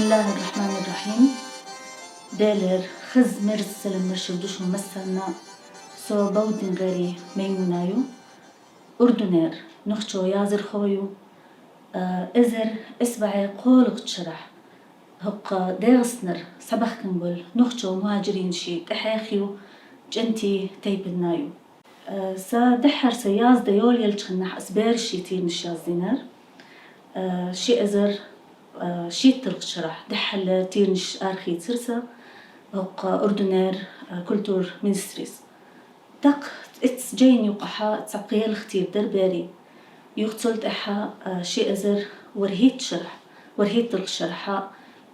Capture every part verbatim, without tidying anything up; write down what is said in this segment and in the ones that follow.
بسم الله الرحمن الرحيم. Даьлера хаза мерза салам-моаршал ду шун массанна. Со Бовдингера Маймуна ю. Урдунера нохчо яздархо ю. Э, эзар исбахьа кхоалагӀча шерашка хӀокху ДегӀастанара схьабаьхкина болу нохчо мухӀажиринаш тӀехьех ю, чӀентий тайпанна ю. Э, сан дуьххьара сан яздан йолаеллачу хенахь ас берашна тӀе тирнаш яздинера. Э, ши эзар, э, шийтталагӀчу шарахь дуьххьарлера тирнаш арахийцира сан хӀокху Урдунера, э, культура министрис. ТӀаккха оцу жайна юкъахь цхьа пхи-ялх тир дара берийн. Юха цул тӀаьхьа, а, ши эзар ворхӀитталгӀа шарахь, ворхӀитталгӀа шарахь,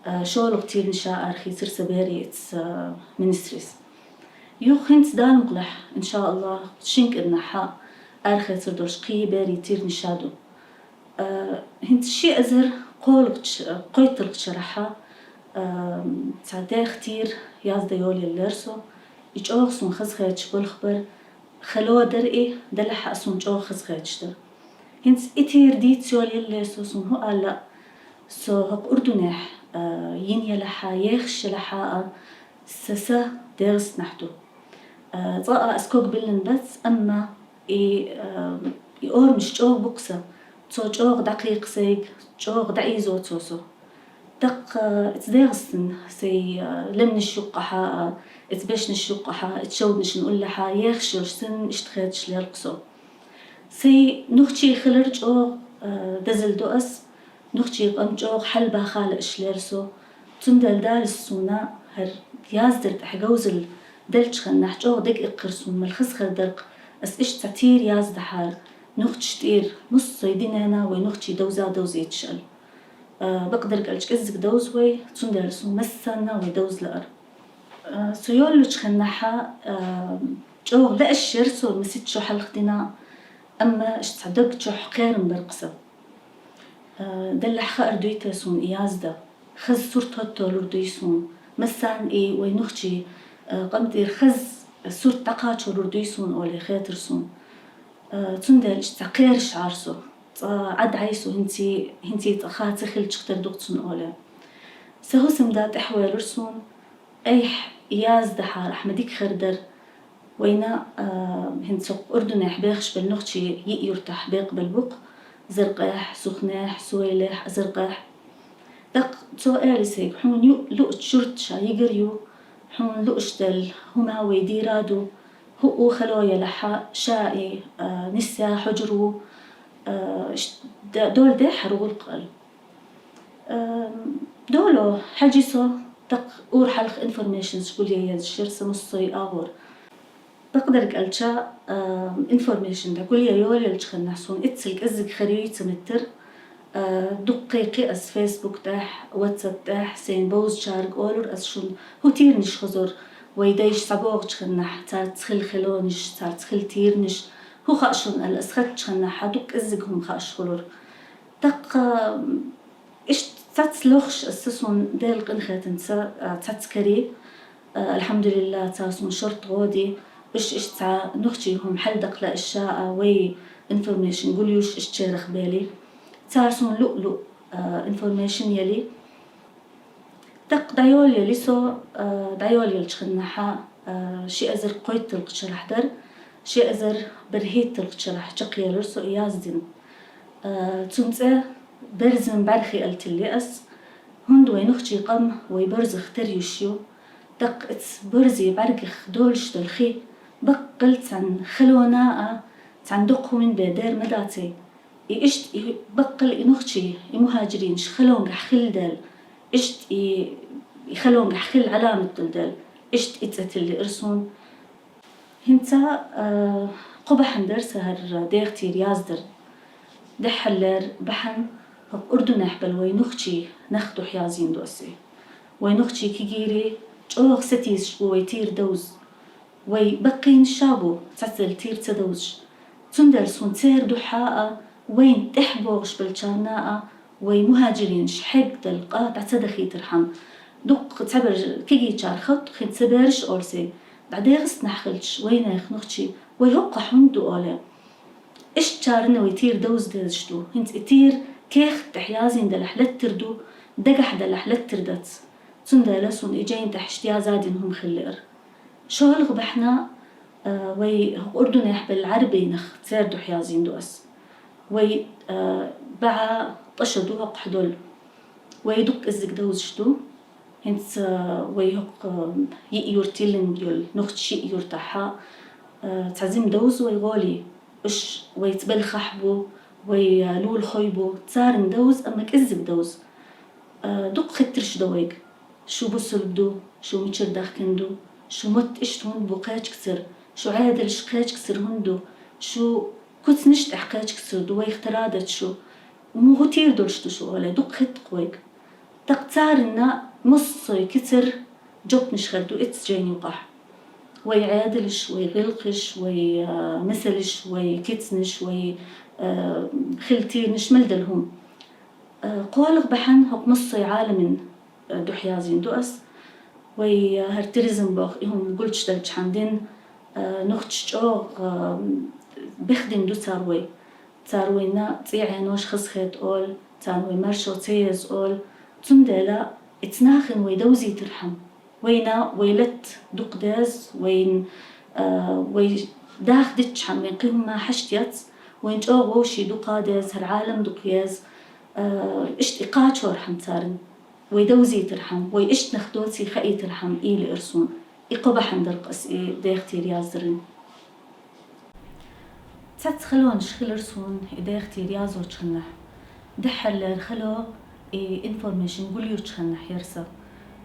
а, шолгӀа тирнаш арахийцира сан берийн оцу, а, министрис. Юха хӀинца Дала мукъалахь, иншааллахӀ, шина кӀирнахь арахецар долуш кхин берийн тирнаш ду. А, хӀинца ши эзар кхоалгӀачу, кхойтталгӀачу шарахь, а, цхьа дехатийра яздан йолаеллера со. И чӀогӀа суна хазахеташ болх бара, хало дара и, делахь а суна чӀогӀа хазахеташ дара. ХӀинца и тир дийца йолаеллера со, суна хӀун аьлла, со хӀокху Урдунехь, а, йина елахь а, ехаш елахь а, сан са ДегӀастанехь ду. А, цкъа а ас ког биллина бац, амма и, а, и орамаш чӀогӀа бу-кх сан. Цо чӀогӀа дӀакхайкха сайга, чӀогӀа дӀаийзо цо со. ТӀаккха, а, оцу ДегӀастана сайн, а, лаьмнаш юккъахь а, оцу бешнаш юккъахь а, оцу шовданашна уллехь а ехаш йолуш санна иштта хеташ лела-кх со. Сайн нохчий хилар чӀогӀа, а, дозалла до ас, нохчий къам чӀогӀа хьалабаха лаьаш лера со. Цундела Дала суна хӀара яздар тӀехь говзалла деллачу хенахь чӀогӀа дага иккхира суна, мел хаза хир дара-кх ас иштта цхьа тир яздахьара, нохчашна тӀера массо а динехь вай нохчий довза довзийташ аьлла. А, бакъдерг аьлча, кӀеззиг довза вай, цундела суна массарна а вай довза лаьара. А, со йоллучу хенахь, а, чӀогӀа лаьаш яра со масех шо хьалха дина, амма иштта цхьа даг чохь кхерам бара-кх сан. А, деллахь хаар дуй те суна и яздан? Хаза сурт хӀотталур дуй суна? Массарна и вай нохчий, а, къам тӀера хаза сурт дӀакхачалур дуй суна олий хетара суна. А, цундела иштта цхьа кхераш Ӏара со. Цкъа Ӏад Ӏай со, хӀинций, хӀинций цкъа ха ца хилча тера ду-кх цунна олий. Сан хӀусамда тӀаьхьавелира суна. Айхьа яздахьара ахь ма дика хир дара. Вайна, а, хӀинца хӀокху Урдунехь бехаш болу нохчий йиъ юьртахь бекъабелла бу-кх: Заркъехь, Сухнехь, Сувайлехь, Азаркъехь. ТӀаккха цо элира сайга: «Хьуна ю-, луучу юьрта ша йигар ю, хьуна луъуш делла хӀума вай дийр ду, хӀуъу хало елахь а, ша и, а, нисъян хьожур ву, а, ш-, д-, дола дехьара гӀуллакх», — аьлла. Эм, долу хьаьжи со, тӀаккха ур хьалха информейшнаш гулъян езаш яра сан массо а агӀор. Бакъдерг аьлча, эм, информейшн дӀагулъян йолаеллачу хенахь суна иццал кӀеззиг хир юй ца меттара, э, дуккха кхайкхи ас Facebook тӀехь, WhatsApp тӀехь, сайна бовзачаьрга олура ас шуна, хӀун тирнаш хазор, вай дайша схьабогӀучу хенахь, цаьрца хилла халонаш, цаьрца хилла тирнаш, хӀун хаьа шуна аьлла, ас хаттачу хенахь дуккха кӀеззиг хӀума хууш хуьлура. ТӀаккха, м, иштта цаца лохуш аса суна Делан къинхетамца, а, цаца карий, а, алхьамдулиллахӀ, цара суна шорта гӀо дий, уьш иштта цхьа нохчий хӀума хьаладаккха лаьаш а, вай информейшн гулъюш иштта шерах белий. Цара суна луъ-луъ, а, информейшн елий. ТӀаккха дӀайолаелий со, а, дӀайолаеллачу хенахь, а, ши эзар кхойтталгӀачу шарахь дара, ши эзар берхӀитталгӀачу шарахь чекхъелира со и яздина. А, цуьнан цӀе «Берзан бӀаьрхи» аьлла тиллий ас, хӀунда вай нохчий къам вай берзах тера йиш ю. ТӀаккха оцу берзийн бӀаьргах долуш долу хи баккхал цхьана халона а, цхьана доккха хӀуманна бен дер ма даций. И иштта и баккхал и нохчий, и мухӀажиринаш халонгахь хилла дела, иштта и, и халонгахь хилла Ӏаламат долу дела, иштта и цӀе тиллира суна. ХӀинца, а, кхо бахьана дара сан хӀара дехатийра яздар. Дуьххьарлера бахьана хӀокху Урдунехь болу вай нохчий нах дуьхьа язйина ду аса. Вай нохчий кегийрий чӀогӀа сатийсаш бу вай тир довза. Вай баккхийнаш ша бу, цхьацца тир ца довзаш. Цундела суна церан дуьхьа а, вайна тӀехь богӀуш болчарна а, вай мухӀажиринаш хьегна долу къа дӀа ца дахийтархьама, дуккха цхьаберш кегийчара хатта хин ца бераш олу сайн, дӀа ДегӀастанахь хилча, вайнах нохчий, вай хӀокхахь хӀунда ду олий. Иштта чарна вай тир довза дезаш ду. ХӀинца и тир кехат тӀехь язйина делахь леттар ду, Дагахь далахь латтар дац. Цундела сона и жайна тӀехь иштта яза дина хӀума хилира. ШоллагӀа бахьана, а, вай хӀокху Урдунехь белла Ӏарбийнах церан дуьхьа язйина ду ас. Вай, а, бӀаьхьа ткъа шо ду хӀокхахь долу. Вай дукха кӀеззиг довзуш ду. ХӀинца вай хӀокху, а, йиъ юрт йиллина йолу нохчийн йиъ юртахь, а, цхьа жима довза вай гӀоле. Уьш вайца белхахь бу, вай, а, лулахой бу, царна довза, амма кӀеззиг довза. А, дукха хеттарш до вайга. Шу бусулба ду, шу мичара даьхкина ду, шу мотт иштта хӀунда бу кхечкацара, шу Ӏедалш кхечкацара хӀунда ду, шу куьцнаш тӀехь кхечкацара ду, вайх тара дац шу. Муха тера долуш ду шу олий, дукха хетта-кх вайга. ТӀаккха царна массо а кицар жопнаш хир ду эццу жайна юкъахь. Вай Ӏедалш, вай гӀиллакхаш, вай, а, масалш, вай кицнаш, вай, а, хила тиранаш мел дала хӀума. А, кхоалгӀа бахьана хӀокху массо а Ӏаламийн, а, дуьхьа язйина ду ас. Вай, а, хӀара туризм боху и хӀума гулчаш делчхьана дина, а, нохчаша чӀогӀа, а, бехдина ду цара вай. Цара вайна цӀий Ӏенош хазахета олу, царна вай маршо ца еза олу. Цундела и цхьа нахана вай довзийтархьама, вайна вай латта дукха деза, вайна, а, вай даха дитчхьана, вайн кхин хӀума хьашт яц, вайна чӀогӀа вовшийн дукха деза, хӀара Ӏалам дукха еза, а, иштта и кхачорхьама царна. Вай довзийтархьама, вай иштта нах доций хаийтархьама, и лиира суна. И кхо бахьана дара-кх ас и дехатийра яздаран. Цхьацца халонаш хилира суна и дехатийра язочу хенахь. Дуьххьарлера хало и информейшн гулъечу хенахь яра сан.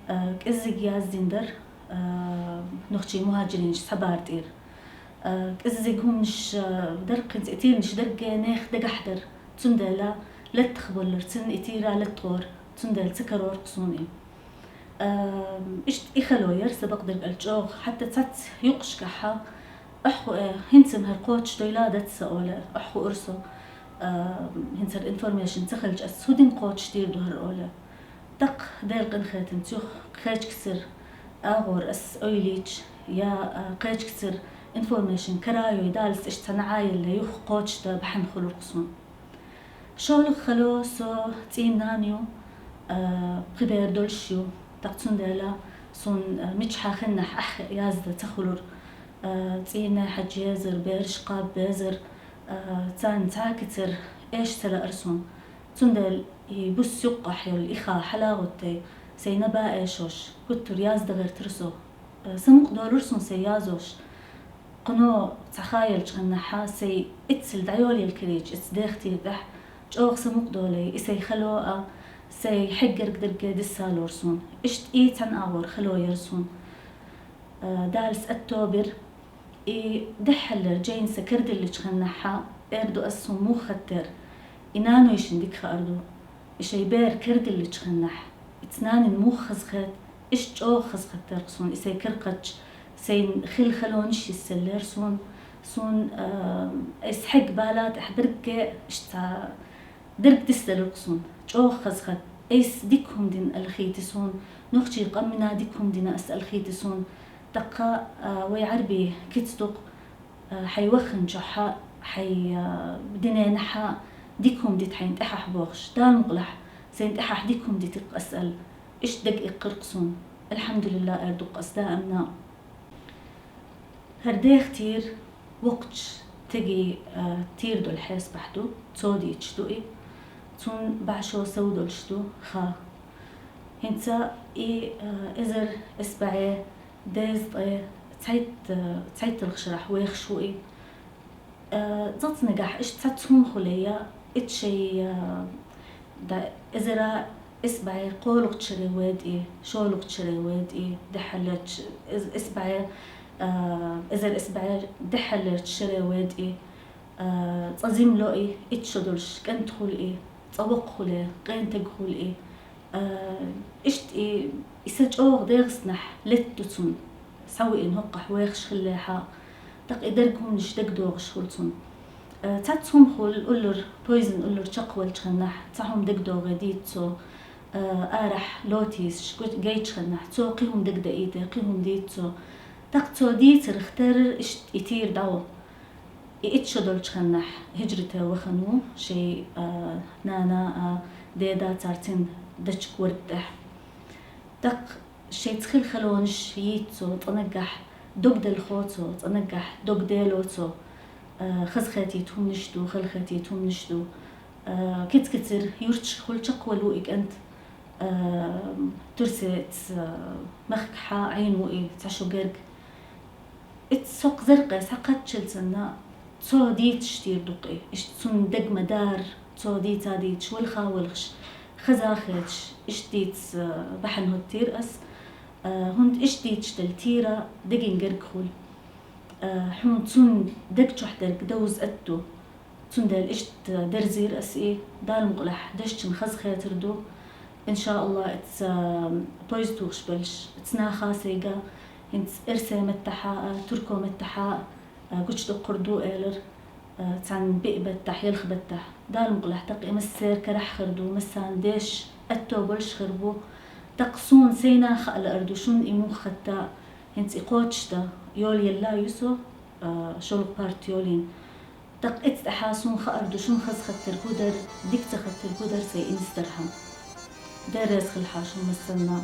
А, кӀеззиг яздина дара, а, нохчийн мухӀажиринаш цхьа бӀаьрг тӀера. А, кӀеззиг хӀуманаш, а, дара-кх хӀинца и тиранаш дерриге нехан дагахь дара. Цундела латтах болларца и тира латтагӀора, цундела ца карора-кх суна и. А, иштта и хало яра сан бакъдерг аьлча чӀогӀа, хӀетта цхьацца юкъашкахь, охьахуу, э, хӀинца-м хӀара кхочушдойла дац сан олий, охьахуура со, а, хӀинца хӀара информейшн ца хилча, ас хӀун дина кхочушдийр ду хӀара олий. ТӀаккха Делан къинхетамца юха кхечкацара агӀор ас ойлийча, я, а, кхечкацара информейшн карайой, Дала ас иштта цхьа неӀ а елла, юха кхочушдан бахьана хуьлура-кх суна. ШолгӀа хало со цӀийнан нана ю, а, пхи бер долуш ю, тӀаккха цундела суна, а, мичахь хеннахь ахь яздан ца хуьлура. А, цӀийнан хьажа езара, бераш кхаба безара, а, царна цхьа а кицар эша ца лаьара суна. Цундела и буса юккъахь йолу и ха хьала а гӀоттий, сайн наб а эшош, гуттар а яздан гӀертара со. Э, самукъадолура суна сайн язош. Кхано цхьа ха елча хеннахь сайн эццал дӀайолаелла карийча эцу дехатийра тӀехь, чӀогӀа самукъадолий, и сайн хало а, сайн хьегнарг дерриге диссалора суна. Иштта и цхьана агӀор хало яра суна. Э, Дала ас аьтто бира. И дуьххьарлера жайна сан карадиллачу хеннахь, эр ду ас, суна муха хаттера. И нанойшна дика хаар ду. И шайн бер карадиллачу хеннахь, и цу нанна муха хазахета, иштта чӀогӀа хазахеттара-кх суна, и сайн кара кхаьчча, сайн хилла халонаш йисаллера суна, суна, а, айса хьегна бала тӀехь дерриге иштта дерг диссалура-кх суна, чӀогӀа хазахета. Айса дика хӀума дина аьлла хийти суна, нохчийн къамана дика хӀума дина ас аьлла хийти суна, тӀаккха, а, вай Ӏарбийн кица ду-кх, а, хьайн вахханчохь, хьайн, а, динехь дика хӀума дита хьайна тӀаьхьа бохуш, Дала мукъалахь, сайна тӀаьхьа дика хӀума дитира-кх ас аьлла, иштта дага иккхира-кх суна. Алхьамдулиллахь, эр ду-кх ас даимна. ХӀара дехатийра воккхачу стеган, а, тера долу хьесапехь ду, цо дийцуш ду и. Цунна бӀе шо сов долуш ду ха. ХӀинца и, а, эзар исс бӀе дезткъе цхьайтта-, цхьайтталгӀа шарахь вехаш ву и. Э, цкъацкъа нагахь иштта цхьацца хӀума хуьлий, я, итт шо, э, да, эзар исс бӀе кхоалгӀачу шаре вейтӀий, шолгӀачу шаре вейтӀий, дуьххьарлерчу, эз-, исс бӀе, э, эзар исс бӀе дуьххьарлерчу шаре вейтӀий, э, цкъа жима ло и, итт шо долуш кӀант хуьлу и, цкъа воккха хуьлу, къен таг хуьлу и. Э, иштта и, и са чӀогӀа ДегӀастанахь летта ду цунна. Схьавеана хӀоккхахь вехаш хиллехь, тӀаккха и дерг хӀуманаш дагадогӀуш хуьлу цунна. Э, цхьацца хӀума хуьлу, уллуьра, поездана уллуьра чекхвелча хеннахь, цхьа хӀума дагадогӀий дийца цо, э, арахь лота йисаш гу-, гайча хеннахь, цо кхин хӀума дагадаийта, кхин хӀума дийца цо. ТӀаккха цо дийцарх терра иштта и тера дӀагӀо. И итт шо долчу хеннахь хӀижрате вахана ву шайн, а, нана а, деда царцин дачк выртех. Так шейцхил хелонш йицо, тнагах дог делхоцо, тнагах дог делоцо, э, хазхети тумнишду, халхети тумнишду. Э, кицкицир юртш хулчак валу икент, э, турсец, э, махкха айну и цашугерг. Ит сок зеркъе сакъатчилцна цо дитш тир дукъи. Ишт цун дег мадар цо дица дитш, валха валхш, хазахетш, ишт диц, э, бахн хот тир ас. Э, хунт ишт дитш дел тира дегин герг хул. Э, хун цун дег чух дерг доуз атту. Цундел ишт дерзир ас и, Дала мукълах дашчин хазхетир ду. Ин ша Аллах, ит, э, поезд тухш белш, ит снаха сейга, хинц эрсе меттаха, э, турко меттаха, э, гуч дуккур ду элер, э, цан би беттах, елх беттах. Дала мукълах так имассер карах хир ду, массан деш атто больш хир бу. Так сун сейна хала арду шун имух хатта, хинц икочта, йол елла юсо, э, шолук парт йолин. Так ицтаха сун хаарду шун хаз хаттир гудар, дикца хаттир гудар сей инстархам. Дерес хил хашун массанна.